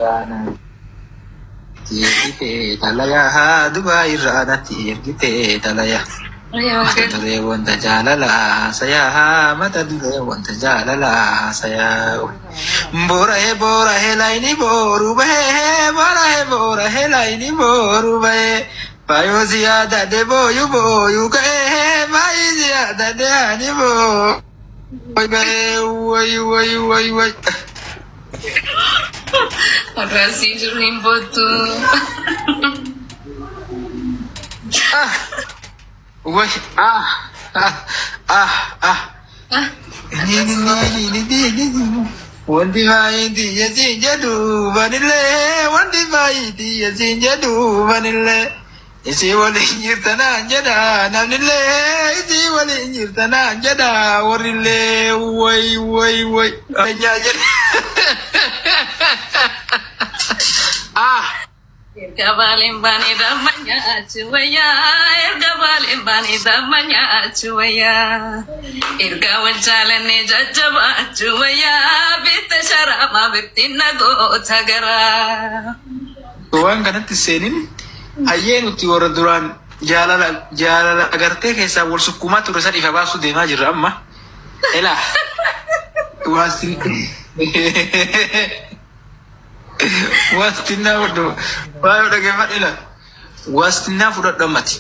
Natti ergite xalayaa Dubaay irraa natti ergite xalayaa. Mata duree wanta jaalalaa haasayaa mata duree wanta jaalalaa haasayaa. Boorahee boorahee layni booruu bahee boorahee boorahee layni booruu bahee. Faayoo si yaadadhe booyu booyu ka'ee faayii si yaadadhe ani booyu bahee way way way way. Warra asii jiru hin boottu. Ah, way, ah, ah, ah, ah. Ni, ni, ni, ni, ni, ni, ni. Wanti faayitii yasiin jedhu banillee, wanti faayitii yasiin jedhu banillee. Isii waliin jirta naan jedha namnillee, isii waliin jirta naan jedha warrillee, way, way, way. Nyaa jedha. Ah. Erga baaleen baanee damma nyaachuu wayyaa. Erga baaleen baanee damma nyaachuu wayyaa. Erga wal jaalannee jajjabaachuu wayyaa. Bitta sharamaa bittinna goota garaa. Waan kanatti seenin hayyee nuti warra duraan jaalala jaalala agartee keessaa wal sukkuumaa turre san ifa baasuu deemaa jirra amma. Elaa. Waastinaa fudhu. Waa dhaggeeffadhu ila. Waastinaa fudhadhu ammati.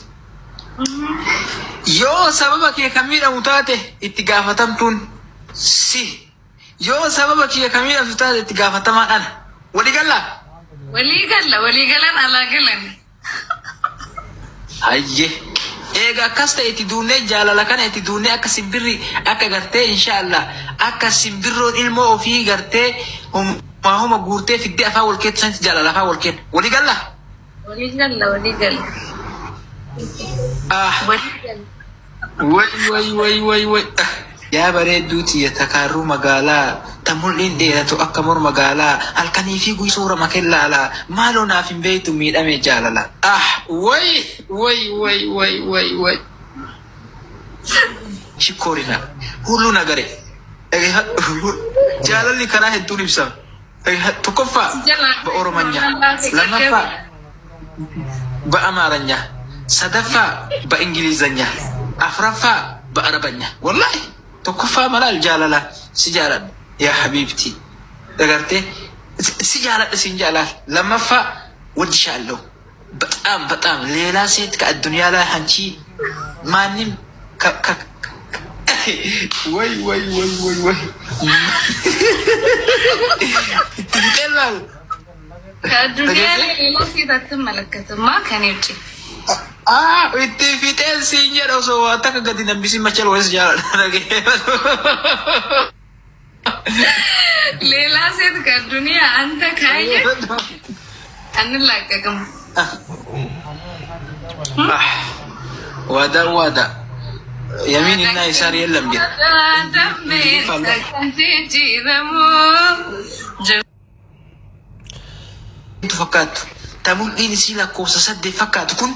Yoo sababa kee kan miidhamu taate itti gaafatamtuun si. Yoo sababa kiyya kan miidhamtu taate itti gaafatamaan ana. Walii gallaa? Walii galla, walii galan alaa galan. Hayye. Eega akkas ta'e itti duunnee jaalala kana itti duunnee akka simbirri akka gartee inshaallah akka simbirroon ilmoo ofii gartee homaa homa guurtee fiddee afaan wal keettu sanitti jaalala afaan wal kenna. Walii gallaa? Walii galla, walii galla. Ah. Walii galla. Way way way way way. Yaa bareedduu tiyya takaarruu magaalaa ta mul'iin dheeratu akka morma gaalaa halkanii fi guyyaa suura makeen laalaa maaloo naaf hin beektu miidhame jaalala. Ah way way way way way way. Shikkoorina hullu nagare. Jaalalli karaa hedduun ibsama. Tokkoffaa በኦሮመኛ፣ lammaffaa በአማርኛ፣ sadaffaa በእንግሊዘኛ፣ afraffaa በአረበኛ። Wallahi tokkoffaa malaal jaalala si jaaladha yaa habiibti agartee si jaaladha sin jaalaal lammaffaa ወድሻለሁ በጣም በጣም ሌላ ሴት ከአዱንያ ላይ አንቺ ማንም ወይ ወይ ወይ ወይ ወይ itti fixee laalu. ከዱንያ ላይ ሌላ ሴት አትመለከትማ ከኔ ውጭ። Itti fixeen siin jedha osoo waa takka gadi nambisin machal wayis jaaladha. ሌላ ሴት ከዱንያ አንተ ካየህ አንላቀቅም። ዋዳ ዋዳ የሚን እና ይሳር የለም ግን fakkaattu ta mul'iin isii lakkoofsa saddeet fakkaatu kun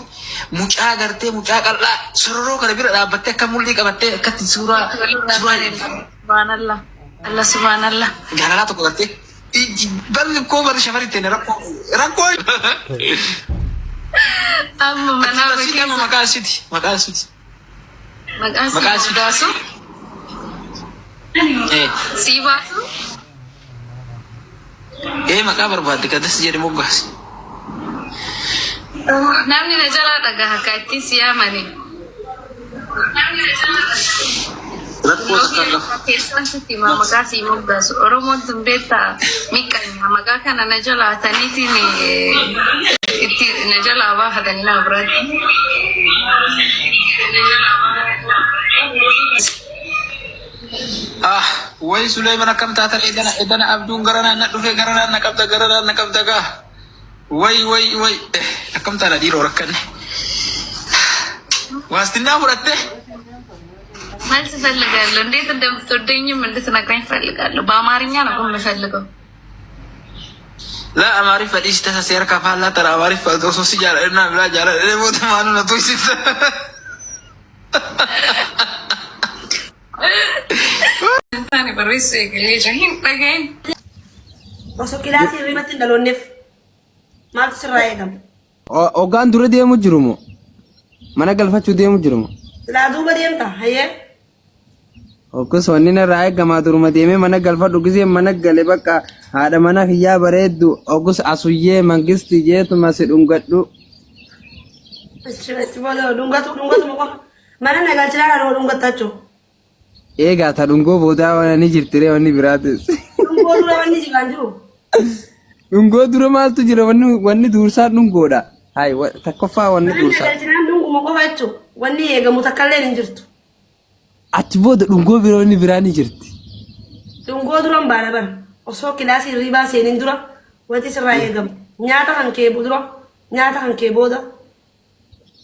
mucaa gartee mucaa qal'aa sororoo kana bira dhaabbattee akka mul'ii qabattee akkatti suuraa suuraa Subhaanallah. Allah subhaanallah. Jaalalaa tokko gartee barri koo barri shamarri ta'e rakkoo rakkoo. Amma manaa Ati nama maqaa isiiti maqaa isiiti. Maqaa Maqaa sii baasu. Eh. Sii baasu. Ee maqaa barbaadde kadas jedhe moggaasi. Namni na jalaa dhagaha akka ittiin si yaamani. Rakkoo takka hin qabu. Keessaan sitti himaa maqaa sii moggaasu. Oromoon tun beektaa miqqanya maqaa kana na jalaa taniitiin itti na jalaa baafatanii na biratti. Ah, way Suleeman akkam taatan edana edana abjuun gara naanna dhufe gara naanna qabda gara naanna qabda gaa. Way way way akkam taana dhiiroo rakkanne. Waastinnaa fudhatte. መልስ እፈልጋለሁ። እንዴት እንደምትወደኝም እንድትነግረኝ እፈልጋለሁ። በአማርኛ ነው የምፈልገው። La Amaariffa dhiisi tasa seera kafaallaa tara Amaariffa osoo si jaaladhe naa biraa jaaladhe mootummaa nu na tuysisa. Taane barreessuu eegalee jira. Hin dhagahin. Osoo kilaasii hirribatti hin dhaloonneef maaltu sirraa eegama? Hoggaan dura deemu jiru moo? Mana galfachuu deemu jiru moo? Silaa duuba deemta hayyee. Hoggus wanni narraa eegamaa duruma deemee mana galfadhu gisee mana gale bakka haadha mana kiyyaa bareeddu hoggus asuyyee mangisti jeetuma si dhungadhu. Achi booda dhungatu dhungatuma qofa. Mana na galchinaa kan dhungatta jechuudha. Eegaa ta dhungoo boodaa waan ni jirti ree wanni biraatis. Dhungoo dura wanni jiraan jiru. Dhungoo dura maaltu jira wanni wanni duursaa dhungoodha. Hayi tokkoffaa wanni Mana na duursaa. galchinaan dhunguma qofa jechuudha. Wanni eegamu takka illee hin jirtu. Achi booda dhungoo biroo inni biraa ni jirti. Dhungoo dura hin baana bara. Osoo kilaasii hirribaa seenin dura wanti sirraa eegamu. Nyaata kan kee dura, nyaata kan kee booda.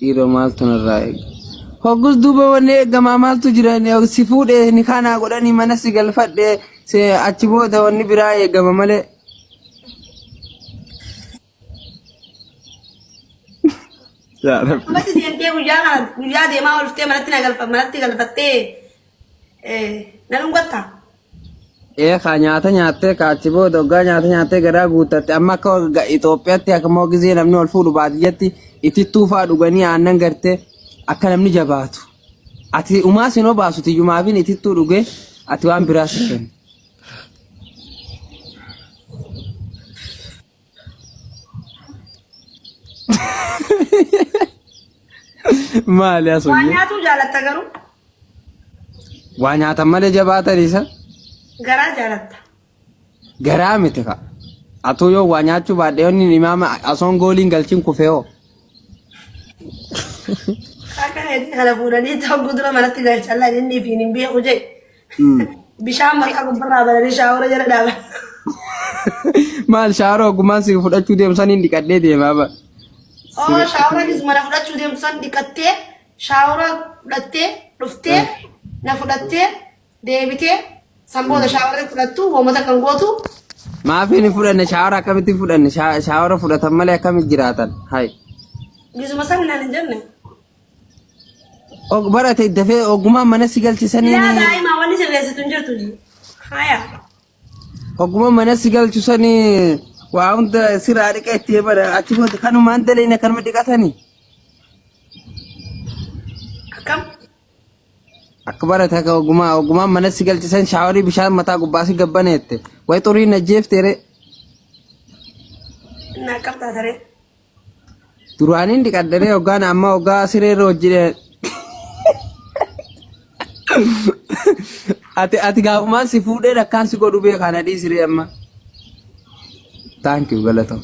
Dhiiroo maaltu narraa eega? Hoggus duuba wanni eegamaa maaltu jira? Si fuudhee ni kanaa godhanii mana si galfadhe si achi booda wanni biraa eegama malee. Yaa Rabbi. Manatti deemtee guyyaa kana guyyaa deemaa oolftee manatti na galfa manatti galfattee na dhungattaa? Ee kaa nyaata nyaattee kaa achi booda hoggaa nyaata nyaattee garaa guuttatte amma akka Itoophiyaatti akka immoo gizee namni ol fuudhu baadiyyatti itittuu fa'aa dhuganii aannan gartee akka namni jabaatu. Ati umaa sin obaasu tiyyumaafin itittuu dhugee ati waan biraa si kenna. Maali Waa asooyyee? nyaatuu jaalatta garuu Waa nyaatan malee jabaatan isa garaa jaalatta. garaa miti ka. Atuu yoo waa nyaachuu baadhee onni imaama asoon gooliin galchin kufee hoo. Akka hedduu kana fuudhanii ta'uu dura manatti galchan inni fi hin beeku jee. Bishaan mataa gubbarraa bananii shaawara jala dhaaban. Maal shaawara ogummaan si fudhachuu deemu saniin dhiqadhee deemaa ba. Oo shaawara kisuma na fudhachuu deemtu san dhiqattee shaawara fudhattee dhuftee na fudhattee deebitee san booda shaawara fudhattu hoomata kan gootu Maaf hin fudhanne shaawara akkamitti fudhanne shaawara fudhatan malee akkamitti jiraatan hay. gisuma san naan hin jenne. Og barate dafee ogummaa mana si galchisanii Silaa daa'imaa wanni sirreessitu hin jirtu. Haya. ogummaa mana si galchisanii waa hunda siraa dhiqa itti bara achi booda kanumaan daleena kanuma dhiqatanii. Akkam? Akka barate akka ogummaa ogummaan mana si galchisan shaaworii bishaan mataa gubbaa si gabbaneette wayi xuriin ajjeefteere Inni akkam taataree? Duraaniin dhiqadheree hoggaan amma hoggaa siree irra hojii Ati ati gaafumaan si fuudhee rakkaan si godhu beekaa na dhiisiree amma. Thank you galatoo.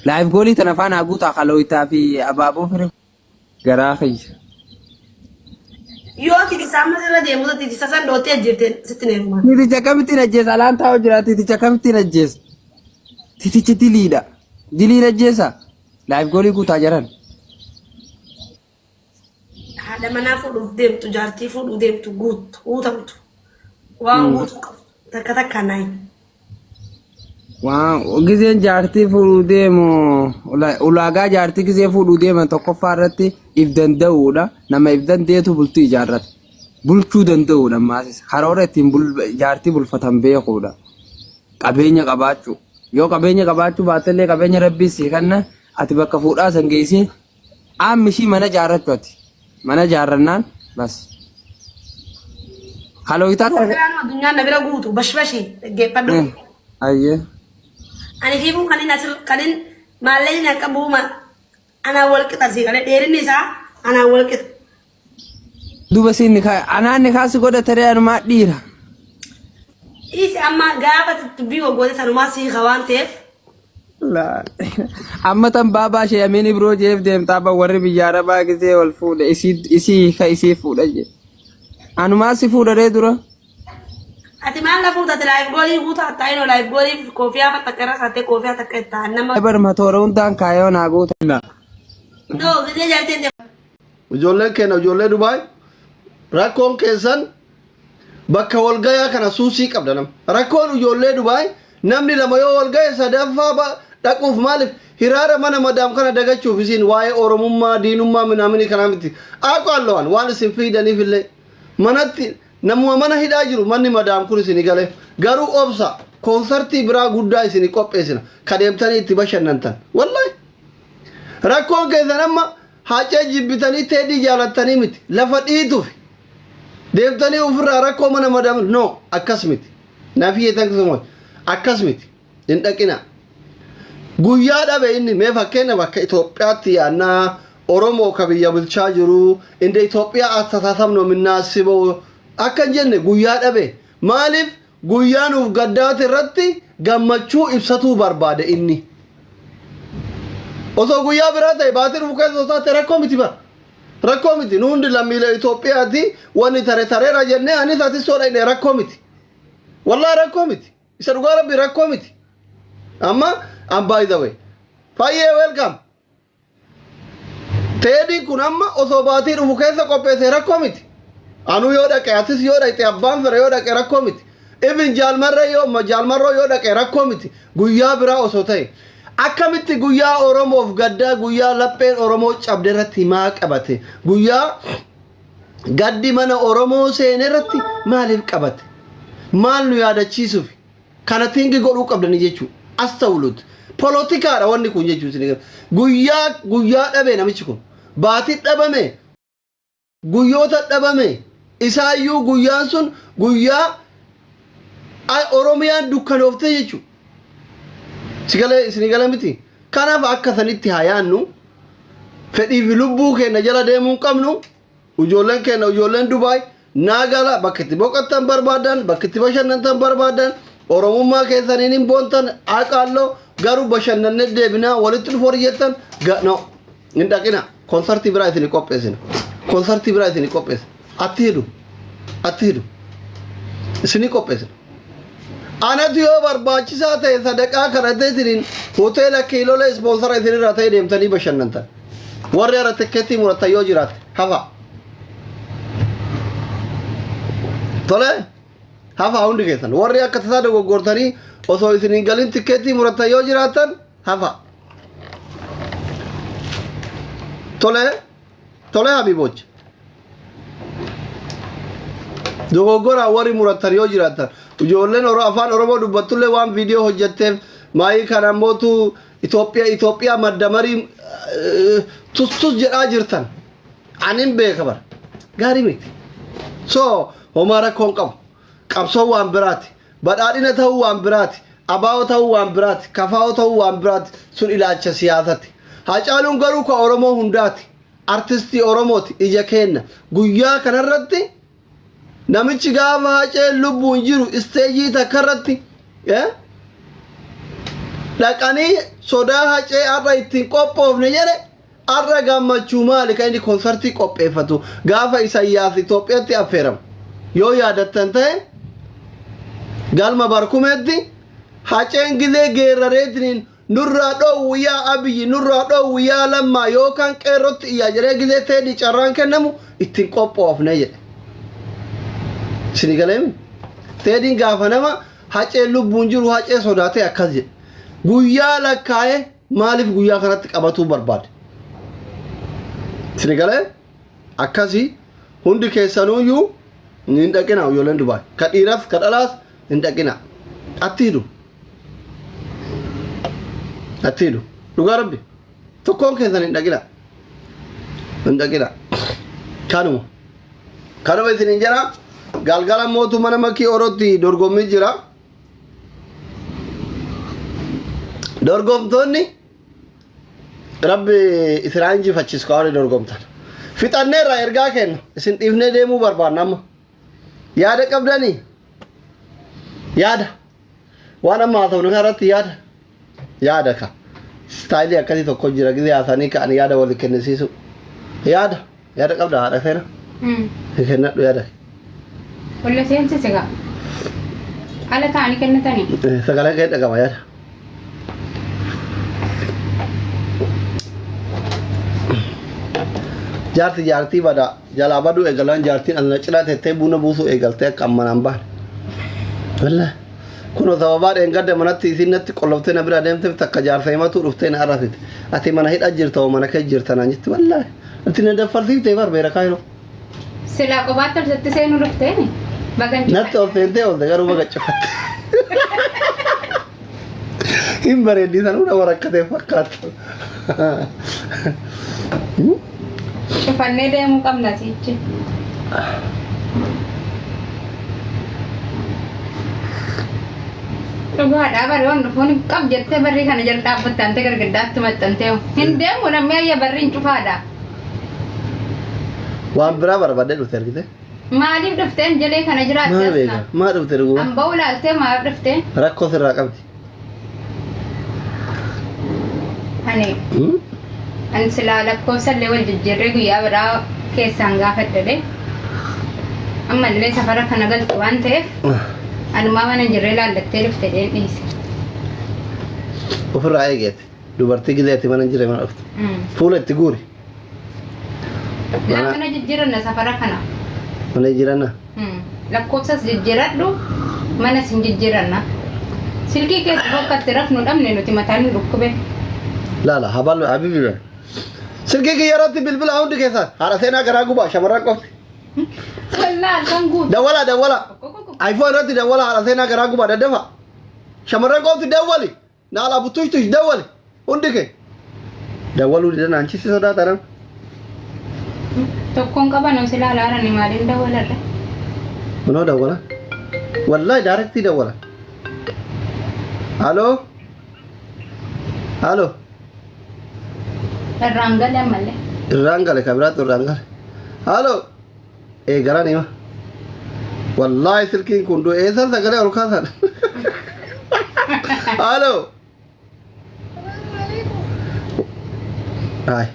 Live goolii tana faana haguutaa kalooyitaa fi abaaboo fire garaa kiyya. Yoo titisaa amma irra deemu titisa san dhoottee ajjeefte sitti hin heerumaa. Titicha akkamittiin ajjeesa? Alaan taa'u jira titicha akkamittiin ajjeesa? Titichi diliidha. Diliin ajjeesa? Live goolii guutaa jiran. Haadha manaa fuudhuuf deemtu jaartii fuudhuuf deemtu guuttu guutamtu waan guutuu qabdu takka takkaan naa himi. Waan gizeen jaartii fuudhuu deemu ulaagaa jaartii gizee fuudhuu deeman tokkoffaa irratti if danda'uudha. Nama if dandeetu bultii ijaarrata. Bulchuu danda'uudha ammaas karoora ittiin jaartii bulfatan beekuudha. Qabeenya qabaachuu. Yoo qabeenya qabaachuu baattellee qabeenya rabbii sii kenna ati bakka fuudhaa san geessee aammi ishii mana ijaarrachuu ati. Mana ijaarrannaan bas. Halooyitaa Biraan addunyaan na bira guutu bashbashi dhaggeeffadhu. Ayyee. Ani fiiguu kan inni asir kan inni maallaqni na qabu anaan wal qixa sii galee dheerinni isaa anaan wal qixa. Duuba siin ni kaa anaan ni kaasi godhate ree anumaa dhiira. Dhiisi amma gaafa dubbii waggoota sanumaa siika waan ta'eef Amma tan baabaa ishee amiin ibroo jeef deemtaa ba warri biyya arabaa gisee wal fuudhe isii isii hiika isii fuudha jee. Anumaa si fuudha ree dura. Ati maal na fuuta ati laayif goolii guutaa attaa inoo laayif goolii koofiyaa fa takka irra kaatee koofiyaa takka itti ta'an nama. Bar matoora hundaan kaayoo naa guuta. No gisee jalteen Ijoolleen keenya ijoollee Dubaay rakkoon keessan bakka walgayaa kana suusii qabda nama. Rakkoon ijoollee Dubaay namni lama yoo walgaye sadaffaa dhaquuf maaliif hiraara mana madaam kana dagachuuf isin waa'ee Oromummaa diinummaa minaaminii kanaa miti. Aqaallo'an waan isin fiidaniif illee manatti Namuma mana hidhaa jiru manni madaam kun isinii galee. Garuu obsa koonsartii biraa guddaa isinii qopheessina. Ka deemtanii itti bashannantan. Wallahi. Rakkoon keessan amma Hacee jibbitanii Teedii jaalattanii miti. Lafa dhiitufi. Deemtanii ofirraa rakkoo mana madaam no akkas miti. Naafiyee thank you so much. Akkas miti. Hin dhaqinaa. Guyyaa dhabe inni mee fakkeenya bakka Itoophiyaatti yaannaa Oromoo ka biyya bulchaa jiru inda Itoophiyaa አስተሳሰብ ነው የምናስበው akka hin jenne guyyaa dhabe maaliif guyyaa nuuf gaddaati irratti gammachuu ibsatuu barbaade inni osoo guyyaa biraa ta'e baatii dhufu keessa osoo taate rakkoo miti bara rakkoo miti nu hundi lammiilee Itoophiyaati wanni tare tareera jennee anis atis soo dhaqne rakkoo miti wallaahi rakkoo miti Isa dhugaa rabbi rakkoo miti. Amma an by the way. Fayyee welcome. Teediin kun amma osoo baatii dhufu keessa qopheesse rakkoo miti. Anuu yoo dhaqe atis yoo dhaqxe abbaan fira yoo dhaqe rakkoo miti. Even jaalmarree yoo jaalmarroo yoo dhaqe rakkoo miti. Guyyaa biraa osoo ta'e. Akkamitti guyyaa Oromoof gaddaa guyyaa lapheen Oromoo cabde irratti maa qabate? Guyyaa Gaddi mana Oromoo seene irratti maaliif qabate? Maal nu yaadachiisuuf? Kana tingi godhuu qabdanii jechuudha. Astawulut. Polotikaadha wanni kun jechuudha. Guyyaa guyyaa dhabe namichi kun. Baatii dhabame. Guyyoota dhabame. Isaayyuu guyyaan sun guyyaa Oromiyaan dukkanooftee jechuudha. Sigalee isinii gala miti. Kanaaf akka sanitti haa yaannu. Fedhii fi lubbuu keenya jala deemuu hin qabnu. Ijoolleen keenya ijoolleen Dubaay naa gala bakka itti boqottan barbaadan bakka itti bashannantan barbaadan Oromummaa keessaniin hin boontan aqaalloo garuu bashannannee deebinaa walitti dhufu warri jettan no hin dhaqina konsartii biraa isin qopheessina konsartii biraa isin qopheessina atti hidu atti hidu isinii qopheessina. Anatu yoo barbaachisaa ta'e sadaqaa kadhatee isiniin hoteela kiilolee ispoonsara isinirraa ta'e deemtanii bashannantan. Warri har'a tikkeettii murattan yoo jiraatte hafa. Tole hafa hundi keessan. Warri akka tasaa dogoggortanii osoo isin hin galin tikkeettii murattan yoo jiraattan hafa. Tole Tole habiboch. Dogoggora warri murattan yoo jiraattan ijoolleen oro afaan oromoo dubbattullee waan viidiyoo hojjetteef maayii kana ammootu Itoophiyaa Itoophiyaa madda marii tus tus jedhaa jirtan anin beeka bara gaarii miti. So homaa rakkoon qabu qabsoon waan biraati badhaadhina ta'uu waan biraati abaa'oo ta'uu waan biraati kafaa'oo ta'uu waan biraati sun ilaalcha siyaasati. Hacaaluun garuu ka Oromoo hundaati. Artistii Oromooti ija keenna. Guyyaa kanarratti namichi gaafa Haceen lubbuun jiru isteejii takka irratti dhaqanii sodaa Hacee har'a ittiin qophoofne jedhe har'a gammachuu maali kan inni konsartii qopheeffatu gaafa Isayyaas Itoophiyaatti affeeramu. Yoo yaadattan ta'e galma barkumeetti Haceen gizee geerrareetiniin Nurraa dhoowwi yaa Abiyyi, nurraa dhoowwi yaa Lammaa yookaan qeerrotti iyyaa jedhee gizee Teedii carraan kennamu itti hin qophoofne jedhe. Isinii galeemi? Teediin gaafa nama Hacee lubbuun jiru Hacee sodaatee akkas jedhe. Guyyaa lakkaa'ee maaliif guyyaa kanatti qabatuu barbaade? Isinii galee? Akkasii hundi keessanuyyuu hin dhaqina ijoolleen Dubaay. Ka dhiiraas ka dhalaas hin dhaqina. Atti hidu. Atti hidu. Dhugaa rabbi. Tokkoon keessan hin dhaqina. Hin dhaqina. Kanuma. Kanuma isin hin jira. Galgala mootummaa nama makii orootti dorgommii jira. Dorgomtoonni Rabbi isin haa injifachiisu kaa warri dorgomtan. Fixanneerra ergaa kenna. Isin dhiifnee deemuu barbaanna amma. Yaada qabdanii? Yaada. Waan amma haasofnu kana irratti yaada. Yaada ka. Istaayilii akkasii tokko jira gizee haasanii ka'an yaada wal kennisiisu. Yaada. Yaada qabda haadha seena? Kennadhu yaada. Walla seensise gaa. Ala ta'anii kennatanii. Sagalee kee dhagama yaada. Jaarti jaartii bada jalaa baduu eegalaan jaartiin alna cinaa teettee buna buusuu eegaltee akka ammanaan baane. Wallah kunoo sababaa dheengadda manatti isiin natti qolloftee na bira deemteef takka jaarsa himatuu dhuftee na arrasite. Ati mana hidha jirta hoo mana kee jirta naan jetti wallahi. Ati na daffarsiifte bar beera kaayiroo. Silaa qobaatti ol sitti seenuu dhufteeni. Bagan Natti ol seentee oolte garuu baga cufatte. Hin bareeddi sanuu nama rakkatee fakkaattu. Cufannee deemuu qabna sichi. Dhugaadhaa bari waan dhufuun qab jettee barrii kana jala dhaabbatte antee gargiddaatti maxxantee hin deemu namni ayya barriin cufaadha. Waan biraa barbaadee dhufte argite. Maaliif dhufteen jalee kana jiraatte Maa asna? beeka? Maa dhufte dhuguma? An ba'uu laaltee maaf dhufte? Rakkoo sirraa qabdi. Ani ani silaa lakkoofsa illee wal jijjiirree guyyaa biraa keessaan gaafadhe. Ammallee safara kana galtu waan ta'eef anumaa mana hin jirree laallattee dhufte dheen dhiise. Ofirraa eegeeti. Dubartii gizee ati mana hin jirre mana dhufte. Fuula itti guuri. Laa mana jijjiiranna safara kana. Mana jijjiiranna. Lakkoofsas jijjiiradhu manas hin jijjiiranna. Silkii keessa bakka itti rafnu dhabne nuti mataan nu dhukkube. Laala haballu habibi. Silkii kiyya irratti bilbila hundi keessan haadha seenaa garaa gubaa shamarran qofti. Wallaa halkan guutu. Dawwala dawwala. iPhone irratti dawwala haadha seenaa garaa gubaa daddafa. Shamarran qofti dawwali. Naala butush tush dawwali. Hundi kee. Dawwaluu didan anchi si sodaata nam. Tokkoon qaban osoo ilaalaa jiranii maaliin dawwalarra? Kunoo dawwala. Wallahi daarektii dawwala. Halo. Halo. Irraan gale ammallee. Irraan gale ka biraatti irraan gale. Halo. Ee garaan hima. Wallaahi silkiin kun du'e eessan sagalee ol kaasan. Halo. Haay.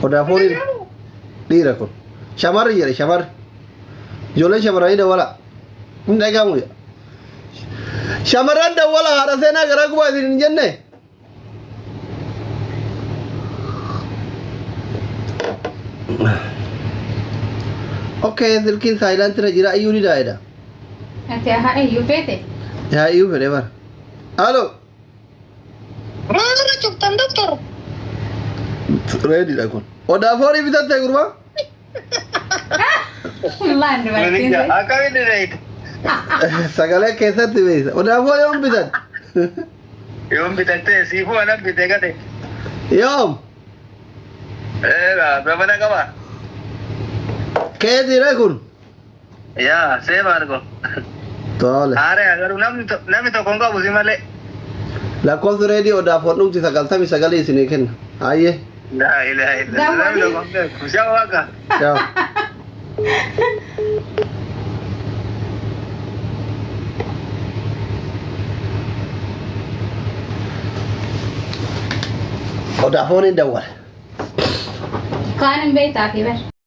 Odaafooniin dhiira kun. Shamarri jedhe shamarri. Ijoolleen shamarranii dawwala. Hin dhagahamu jedha. Shamarran dawwala haadha seenaa garaa gubaa isin hin jenne. Okay, silkiin saayilaantii irra jira iyyuu ni daa'edha. Ati haa iyyuu feete? Yaa iyyuu fedhe bara. Halo. Maalirra cuftan doktor? Reediidha kun. Odaafoonii bitattee gurbaa? Wallaan dubartiin sun. Akkamitti beekta? Sagalee keessatti beekta. Odaafoo yoom bitan? Yoom bitattee siifuu anan bitee gate. Yoom? Eegaa zamana qaba. Keetiire kun? Yaa seema argo. Tole. Haaree garuu namni namni tokko hin qabu si malee. Lakkoofsi reedii odaafoon dhumti 99 isinii kenna. Hayyee. Laa ilaaha illallah. Namni tokko hin beeku. Si'a waaqa. Ciao. Odaafoon hin dawwale. Kaan hin beektaa fi bar.